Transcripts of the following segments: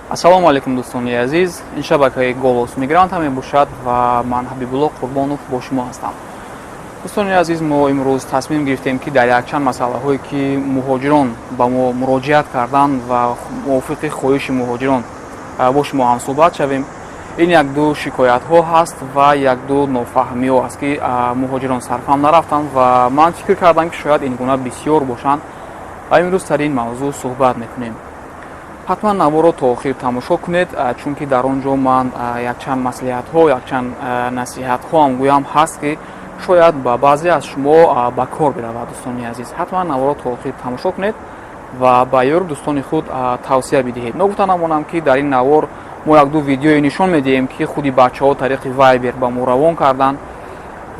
Ассалому алайкум, дӯстони азиз! Ин шабакаи «Голос мигранта» мебошад ва ман, Ҳабибулло Қурбонов, бо шумо ҳастам. Дӯстони азиз, мо имрӯз тасмим гирифтем, ки дар якчанд масъалаҳое, ки муҳоҷирон ба мо муроҷиат карданд, ва мувофиқи хоҳиши муҳоҷирон бо шумо ҳамсӯҳбат шавем. Ин якду шикоятҳо ҳаст ва якду нофаҳмиҳо аст, ки муҳоҷирон сарфаҳм нарафтанд, ва ман фикр кардам, ки шояд ин гуна бисёр бошанд, ва имрӯз сари ин мавзӯъ суҳбат мекунем. Ҳатман наворо то охир тамошо кунед, чунки дар он ҷо ман якчанд маслиҳатҳо, якчанд насиҳатҳоам гӯям ҳаст, ки шояд ба баъзе аз шумо ба кор биравад. Дӯстони азиз, ҳатман наворо то охир тамошо кунед ва ба ёру дӯстони худ тавсия бидиҳед. Ногуфта намонам, ки дар ин навор мо якду видеое нишон медиҳем, ки худи бачаҳо тариқи Вайбер ба мо равон карданд.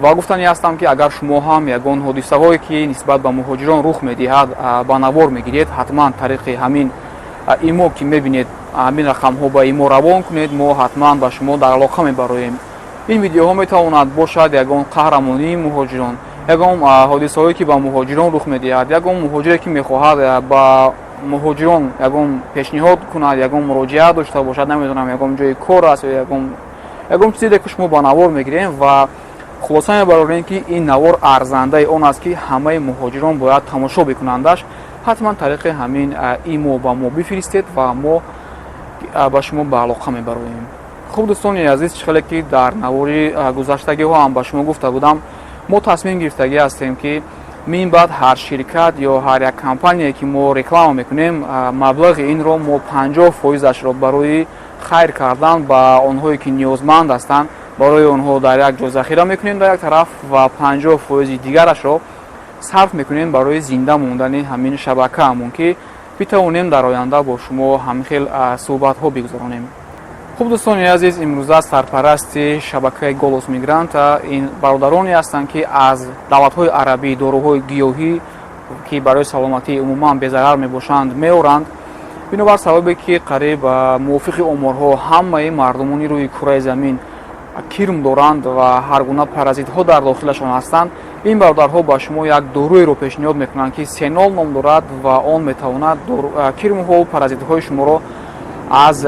Ва гуфтанӣ ҳастам, ки агар шумо ҳам ягон ҳодисаҳое, ки нисбат ба муҳоҷирон рух медиҳад, ба навор мегиред, ҳатман тариқи ҳамин имо, ки мебинед, ҳамин рақамҳо ба имо равон кунед. Мо ҳатман ба шумо дар алоқа мебароем. Ин видеоҳо метавонад бошад ягон қаҳрамонии муҳоҷирон, ягон ҳодисаҳое, ки ба муҳоҷирон рух медиҳад, ягон муҳоҷире, ки мехоҳад ба муҳоҷирон ягон пешниҳод кунад, ягон муроҷиат дошта бошад, намедонам, ягон ҷои кор аст ё ягон чизе, ки шумо ба навор мегирем. Ва хулоса мебарорем, ки ин навор арзандаи он аст, ки ҳамаи муҳоҷирон бояд тамошо бикунандаш. Ҳатман тариқи ҳамин имо ба мо бифиристед ва мо ба шумо ба алоқа мебароем. Хуб, дӯстони азиз, чӣ хеле ки дар навори гузаштагиҳо ҳам ба шумо гуфта будам, мо тасмим гирифтагӣ ҳастем, ки мин баъд ҳар ширкат ё ҳар як компания, ки мо реклама мекунем, маблағи инро мо 50 фоизашро барои хайр кардан ба онҳое, ки ниёзманд ҳастанд, барои онҳо дар як ҷо захира мекунем дар як тараф ва 50 фоизи дигарашро сарф мекунем барои зинда мондани ҳамин шабакаамон, ки битавонем дар оянда бо шумо ҳамин хел суҳбатҳо бигузаронем. Хуб, дӯстони азиз, имрӯза сарпарасти шабакаи «Голос мигранта» ин бародароне ҳастанд, ки аз давлатҳои арабӣ доруҳои гиёҳӣ, ки барои саломатӣ умуман безарар мебошанд, меоранд. Бинобар сабабе ки қариб мувофиқи оморҳо ҳамаи мардумони рӯи кураи замин кирм доранд ва ҳар гуна паразитҳо дар дохилашон ҳастанд, ин бародарҳо ба шумо як доруеро пешниҳод мекунанд, ки Сенол ном дорад, ва он метавонад кирмҳову паразитҳои шуморо аз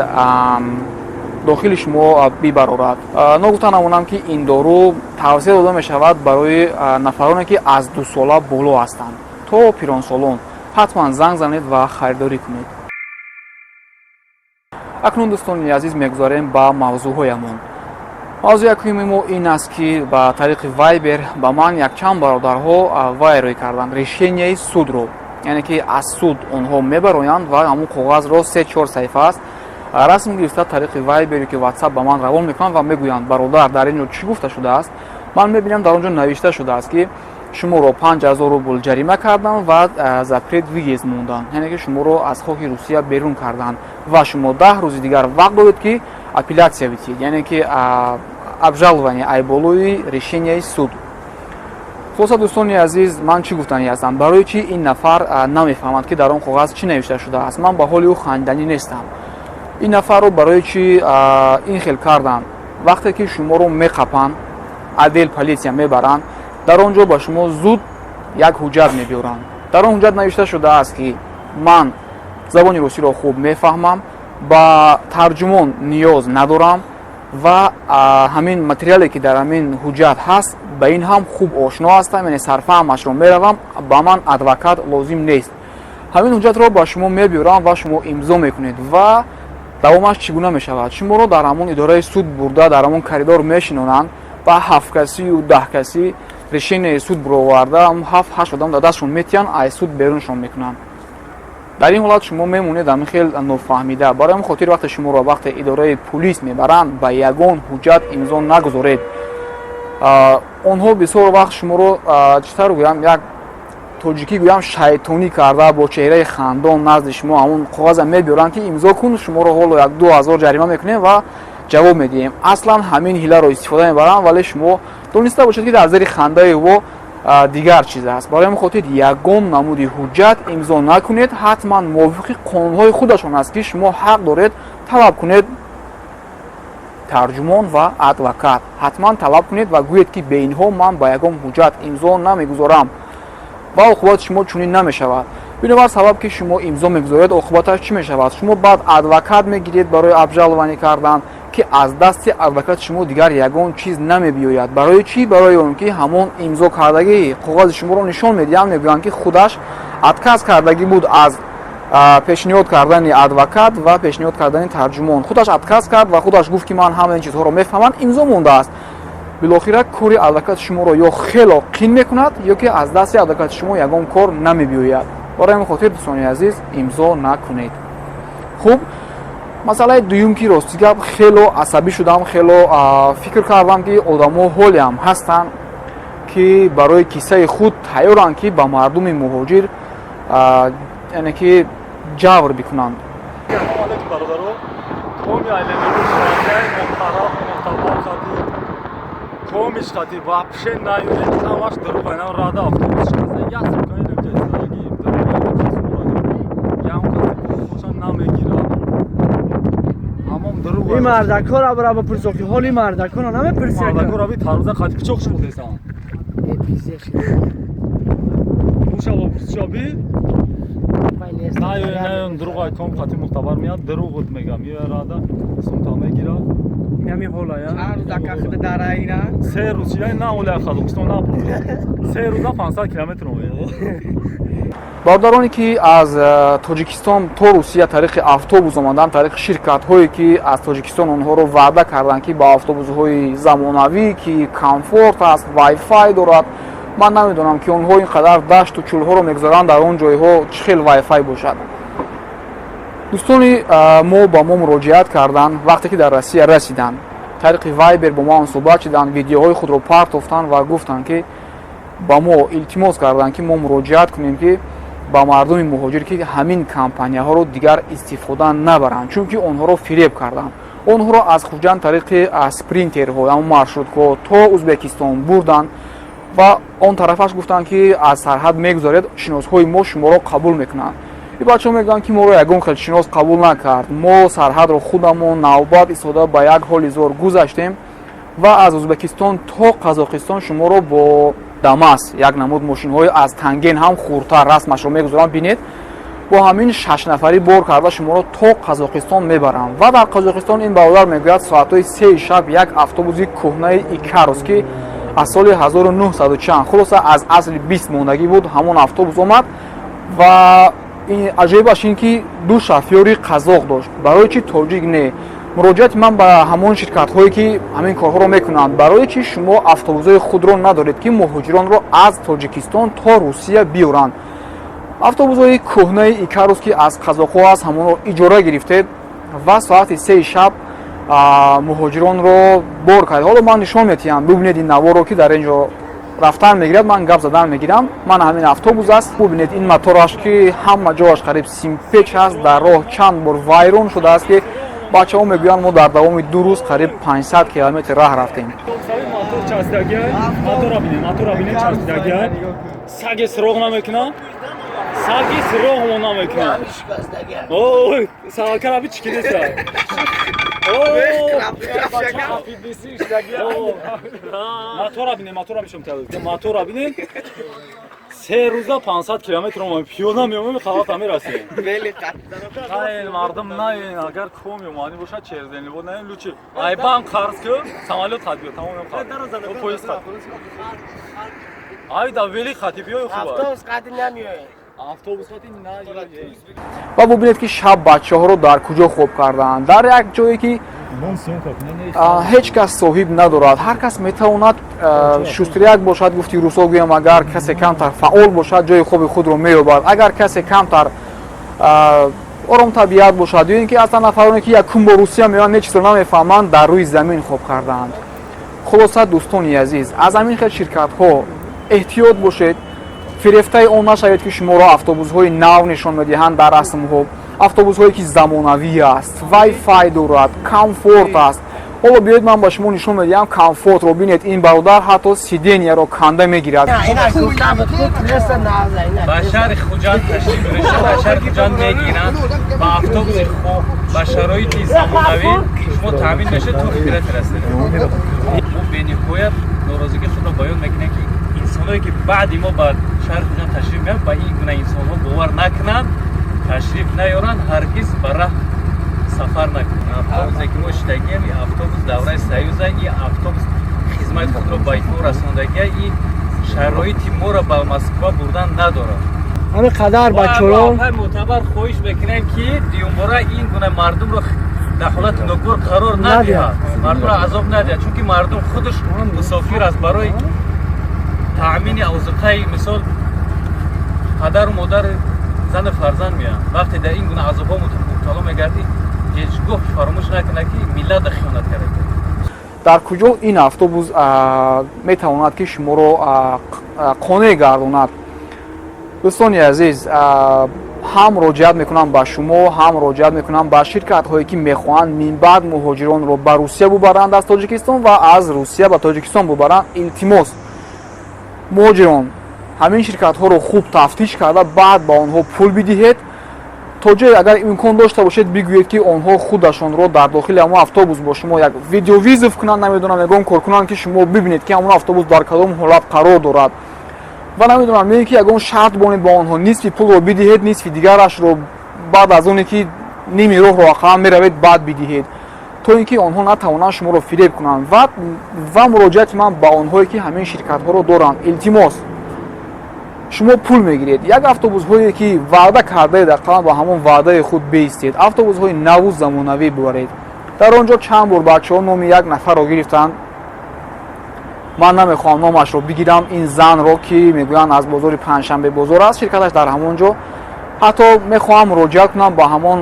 дохили шумо бибарорад. Ногуфта намонам, ки ин дору тавсия дода мешавад барои нафароне, ки аз 2 сола боло ҳастанд то пиронсолон. Ҳатман занг занед ва харидорӣ кунед. Акнун, дӯстони азиз, мегузарем ба мавзӯъҳоямон. Мавзӯи якуми мо ин аст, ки ба тариқи Вайбер ба ман якчанд бародарҳо вай рӯй карданд решенияи судро, яъне ки аз суд онҳо мебароянд ва ҳамун коғазро, се чор саҳифа аст, расм гирифта, тариқи Вайбер ки Ватсап ба ман равон мекунанд ва мегӯянд: «Бародар, дар ин ҷо чӣ гуфта шудааст?» Ман мебинам, дар он ҷо навишта шудааст, ки шуморо 5000 рубл ҷарима карданд ва запрет въезд монданд, яъне ки шуморо аз хоки Русия берун карданд ва шумо 10 рӯзи дигар вақт доред, ки апелляция битиҳед, яъне ки обжалование ай болои решенияи суд. Хулоса, дӯстони азиз, ман чӣ гуфтанӣ ҳастам? Барои чӣ ин нафар намефаҳмад, ки дар он коғаз чӣ навишта шудааст? Ман ба ҳоли ӯ ханданӣ нестам. Ин нафарро барои чӣ ин хел карданд? Вақте ки шуморо меқапанд, отдел полиция мебаранд, дар он ҷо ба шумо зуд як ҳуҷҷат мебиёранд. Дар он ҳуҷҷат навишта шудааст, ки ман забони русиро хуб мефаҳмам, ба тарҷумон ниёз надорам ва ҳамин материале, ки дар ҳамин ҳуҷҷат ҳаст, ба ин ҳам хуб ошно ҳастам, яъне сарфаҳмашро меравам, ба ман адвокат лозим нест. Ҳамин ҳуҷҷатро ба шумо мебиёрам ва шумо имзо мекунед. Ва давомаш чӣ гуна мешавад? Шуморо дар ҳамон идораи суд бурда, дар ҳамон коридор мешинонанд ва ҳафт касию 10 касӣ решенияи суд буроварда, ҳафт ҳашт одам дар дастшон метиҳанд, аз суд беруншон мекунанд. Дар ин ҳолат шумо мемонед ҳамин хел нофаҳмида. Барои ҳамин хотир, вақте шуморо вақте идораи пулис мебаранд, ба ягон ҳуҷҷат имзо нагузоред. Онҳо бисёр вақт шуморо, чӣ тавр гӯям, як тоҷикӣ гӯям, шайтонӣ карда, бо чеҳраи хандон назди шумо ҳамон коғаза мебиёранд, ки имзо кун, шуморо ҳоло як 2000 ҷарима мекунем ва ҷавоб медиҳем. Аслан ҳамин ҳиларо истифода мебаранд, вале шумо дониста бошед, ки дар зери хандаи ӯ дигар чиз аст. Барои ҳамин хотир ягон намуди ҳуҷҷат имзо накунед. Ҳатман мувофиқи қонунҳои худашон аст, ки шумо ҳақ доред талаб кунед тарҷумон ва адвокат. Ҳатман талаб кунед ва гӯед, ки бе инҳо ман ба ягон ҳуҷҷат имзо намегузорам, ва оқибати шумо чунин намешавад. Бинобар сабаб, ки шумо имзо мегузоред, оқибаташ чӣ мешавад? Шумо баъд адвокат мегиред барои обжалование кардан, ки аз дасти адвокати шумо дигар ягон чиз намебиёяд. Барои чӣ? Барои он ки ҳамон имзо кардагии коғази шуморо нишон медиҳанд, мегӯянд, ки худаш отказ кардагӣ буд аз пешниҳод кардани адвокат ва пешниҳод кардани тарҷумон. Худаш отказ кард ва худаш гуфт, ки ман ҳама ин чизҳоро мефаҳмам, имзо мондааст. Билохира кори адвокати шуморо ё хело қин мекунад, ё ки аз дасти адвокати шумо ягон кор намебиёяд. Барои ҳамин хотир, дӯстони азиз, имзо накунед. Хуб, масъалаи дуюм, ки рости гап, хело асабӣ шудам, хело фикр кардам, ки одамо ҳолеам ҳастанд, ки барои киссаи худ тайёранд, ки ба мардуми муҳоҷир, яъне ки ҷавр бикунанд. Алейкум, бародаро. Коми айлемеи муҳтарам, муҳтабар хати комиш хати вообще наёед, ҳамаш дурӯғ. Айнам рада автобус шикаста, як сука инамҷа истодаги дурӯғ, ям каси боша намегирад, ҳамон дурӯғ. Ин мардакора бара бипурс, ки ҳоли мардакора намепурси. Мардакора би таруза қати пичоқ шумудесан. Муша бопурсиша би. Наёен, наёен, дурӯғ. Ком хати мухтабар меяд, дурӯғут мегам, меоя рада, сумта мегира. Ҳами ҳола я. 3 рӯз чия на оля Қазоқистон на, 3 рӯза 500 километр омед. Бародароне, ки аз Тоҷикистон то Русия тариқи автобус омаданд, тариқи ширкатҳое, ки аз Тоҷикистон онҳоро ваъда карданд, ки ба автобусҳои замонавӣ, ки комфорт аст, вайфай дорад. Ман намедонам, ки онҳо ин қадар дашту чӯлҳоро мегузаранд, дар он ҷойҳо чӣ хел вайфай бошад. Дӯстони мо ба мо муроҷиат карданд, вақте ки дар Россия расиданд, тариқи Вайбер бо мо суҳбат шуданд, видеоҳои худро партофтанд ва гуфтанд, ки ба мо илтимос карданд, ки мо муроҷиат кунем, ки ба мардуми муҳоҷир, ки ҳамин компанияҳоро дигар истифода набаранд, чунки онҳоро фиреб карданд. Онҳоро аз Хуҷанд тариқи спринтерҳо, ҳамон маршруткаҳо то Узбекистон бурданд ва он тарафаш гуфтанд, ки аз сарҳад мегузаред, шиносҳои мо шуморо қабул мекунанд. И бачаҳо мегӯянд, ки моро ягон хел шинос қабул накард. Мо сарҳадро худамон навбат истода ба як ҳоли зор гузаштем ва аз Узбекистон то Қазоқистон шуморо бо Дамас, як намуд мошинҳои аз Танген ҳам хурдтар, расмашро мегузорам, бинед, бо ҳамин шашнафарӣ бор карда шуморо то Қазоқистон мебаранд. Ва дар Қазоқистон ин бародар мегӯяд, соатҳои 3-и шаб як автобуси кӯҳнаи Икарус, ки аз соли 1900 чанд, хулоса, аз асри 20 мондагӣ буд, ҳамон автобус омад. Ва аҷоибаш ин, ки ду шофёри қазоқ дошт. Барои чи тоҷик не? Муроҷиати ман ба ҳамон ширкатҳое, ки ҳамин корҳоро мекунанд: барои чи шумо автобусҳои худро надоред, ки муҳоҷиронро аз Тоҷикистон то Русия биёранд? Автобусҳои кӯҳнаи Икарус, ки аз қазоқҳо аст, ҳамонро иҷора гирифтед ва соати 3-и шаб муҳоҷиронро бор кард. Ҳоло ман нишон метиҳам, бубинед ин наворро, ки дар ин ҷо рафтан мегирад, ман гап задан мегирам. Ман ҳамин автобус аст, бубинед ин мотораш, ки ҳама ҷояш қариб симпеч аст, дар роҳ чанд бор вайрон шудааст, ки бачаҳо мегӯянд, мо дар давоми 2 рӯз қариб 500 километр раҳ рафтем. Мотор часпидагиай, мотора бинем, мотора бинем, часпидагиай. Саги суроғ намекунад, саги суроғмо намекунад. Ой, сагакара би чикидеса. Мотора бинем, мотора бишом, мотора бинем. 3 рӯза 500 километр омадем, пиёда меомем, халата мерасем. Наен, мардум, наен. Агар коми омадӣ бошад, черзени бод, наен. Лучше ай банк қарз ку, самолёт хат биё, тамомем хат, поезд хат, ай да вели хати биёй, хуб. Автобус қади намеояд. Автобус хати наёй. Ва бубинед, ки шаб бачаҳоро дар куҷо хоб кардаанд: дар як ҷое, ки ҳеҷ кас соҳиб надорад, ҳар кас метавонад шустряк бошад, гуфти русо гӯям. Агар касе камтар фаъол бошад, ҷои хоби худро меёбад. Агар касе камтар оромтабиат бошад ё ин ки аслан нафароне, ки якум бо Русия меоянд, ҳеҷ чизро намефаҳманд, дар рӯи замин хоб кардаанд. Хулоса, дӯстони азиз, аз ҳамин хел ширкатҳо эҳтиёт бошед, фирефтаи он нашавед, ки шуморо автобусҳои нав нишон медиҳанд дар расмҳо, автобусҳое, ки замонавӣ аст, вайфай дорад, комфорт аст. Ҳоло биёед, ман ба шумо нишон медиҳам комфортро. Бинед, ин бародар ҳатто сиденья ро канда мегирад. Ба шаҳри Хуҷанд ташриф доред, ба шаҳри Хуҷанд мегиранд, ба автобуси хуб, ба шароити замонавӣ шумо таъмин мешавед то Фикрат расед. Мо бениҳоят норозигии худро баён мекунем, ки Инсонҳое, ки баъди мо ба шаҳри Хуҷанд ташриф меянд, ба ин гуна инсонҳо бовар накунанд, ташриф наёранд, ҳаргиз ба раҳ сафар накунанд. Автобусе, ки мо шидагием, и автобус давраи Союза, и автобус хизмати худро ба итмом расондагия и шароити моро ба Москва бурдан надорад. Ҳамин қадар бачаҳо. Мо мӯътабар хоҳиш мекунем, ки дуюмбора ин гуна мардумро дар ҳолати ногувор қарор надиҳад, мардумро азоб надиҳад, чунки мардум худаш мусофир аст, барои таъмини озуқаи, мисол, падару модар, зану фарзанд меянд. Вақте дар ин гуна азобҳо мубтало мегардӣ, ҳеҷ гоҳ фаромӯш накунад, ки миллата хиёнат карда. Дар куҷо ин автобус метавонад, ки шуморо қонеъ гардонад? Дӯстони азиз, ҳам муроҷиат мекунам ба шумо, ҳам муроҷиат мекунам ба ширкатҳое, ки мехоҳанд минбаъд муҳоҷиронро ба Русия бубаранд аз Тоҷикистон ва аз Русия ба Тоҷикистон бубаранд. Илтимос, муҳоҷирон, ҳамин ширкатҳоро хуб тафтиш карда, баъд ба онҳо пул бидиҳед. То ҷое агар имкон дошта бошед, бигӯед, ки онҳо худашонро дар дохили ҳамон автобус бо шумо як видеовызов кунанд, намедонам, ягон кор кунанд, ки шумо бибинед, ки ҳамон автобус дар кадом ҳолат қарор дорад. Ва намедонам, ё ин ки ягон шарт бонед ба онҳо: нисфи пулро бидиҳед, нисфи дигарашро баъд аз оне ки ними роҳро ақаллан меравед, баъд бидиҳед, то ин ки онҳо натавонанд шуморо фиреб кунанд. Ва муроҷиати ман ба онҳое, ки ҳамин ширкатҳоро доранд: илтимос, шумо пул мегиред, як автобусҳое, ки ваъда кардаед, ақаллан ба ҳамон ваъдаи худ беистед, автобусҳои наву замонавӣ бибаред. Дар он ҷо чанд бор бачаҳо номи як нафарро гирифтанд. Ман намехоҳам номашро бигирам, ин занро, ки мегӯянд, аз бозори Панҷшанбе бозор аст ширкаташ дар ҳамон ҷо. Ҳатто мехоҳам муроҷиат кунам ба ҳамон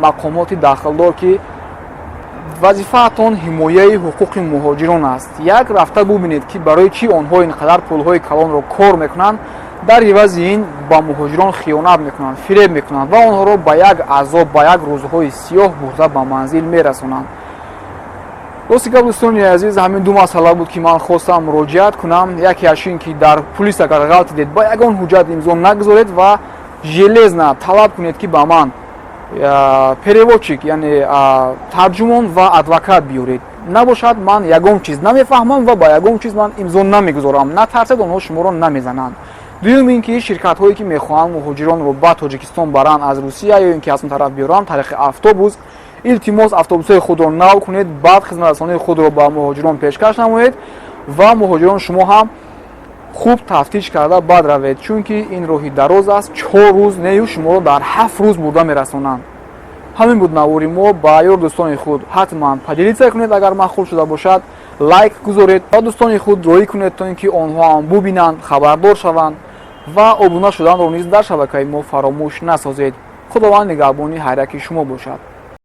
мақомоти дахлдор, ки вазифаатон ҳимояи ҳуқуқи муҳоҷирон аст. Як рафта бубинед, ки барои чӣ онҳо ин қадар пулҳои калонро кор мекунанд, дар ивази ин ба муҳоҷирон хиёнат мекунанд, фиреб мекунанд ва онҳоро ба як азоб, ба як рӯзҳои сиёҳ бурда ба манзил мерасонанд. Рости гап, дӯстони азиз, ҳамин ду масъала буд, ки ман хостам муроҷиат кунам. Яке аш ин ки дар пулис агар ғалтидед, ба ягон ҳуҷҷат имзо нагузоред ва железно талаб кунед, ки ба ман переводчик, яъне тарҷумон ва адвокат биёред. Набошад, ман ягон чиз намефаҳмам ва ба ягон чиз ман имзо намегузорам. Натарсед, онҳо шуморо намезананд. Дуюм ин ки ширкатҳое, ки мехоҳанд муҳоҷиронро ба Тоҷикистон баранд аз Русия ё ин ки аз он тараф биёранд тариқи автобус, илтимос, автобусҳои худро нав кунед, баъд хизматрасонии худро ба муҳоҷирон пешкаш намоед. Ва муҳоҷирон, шумо ҳам хуб тафтиш карда, баъд равед, чунки ин роҳи дароз аст. 4 рӯз нею, шуморо дар 7 рӯз бурда мерасонанд. Ҳамин буд навори мо. Ба ёр дӯстони худ ҳатман поделиться кунед, агар маъқул шуда бошад, лайк гузоред ва дӯстони худ роҳӣ кунед, то ин ки онҳо ҳам бубинанд, хабардор шаванд. Ва обуна шуданро низ дар шабакаи мо фаромӯш насозед. Худованд нигаҳбони ҳар яки шумо бошад.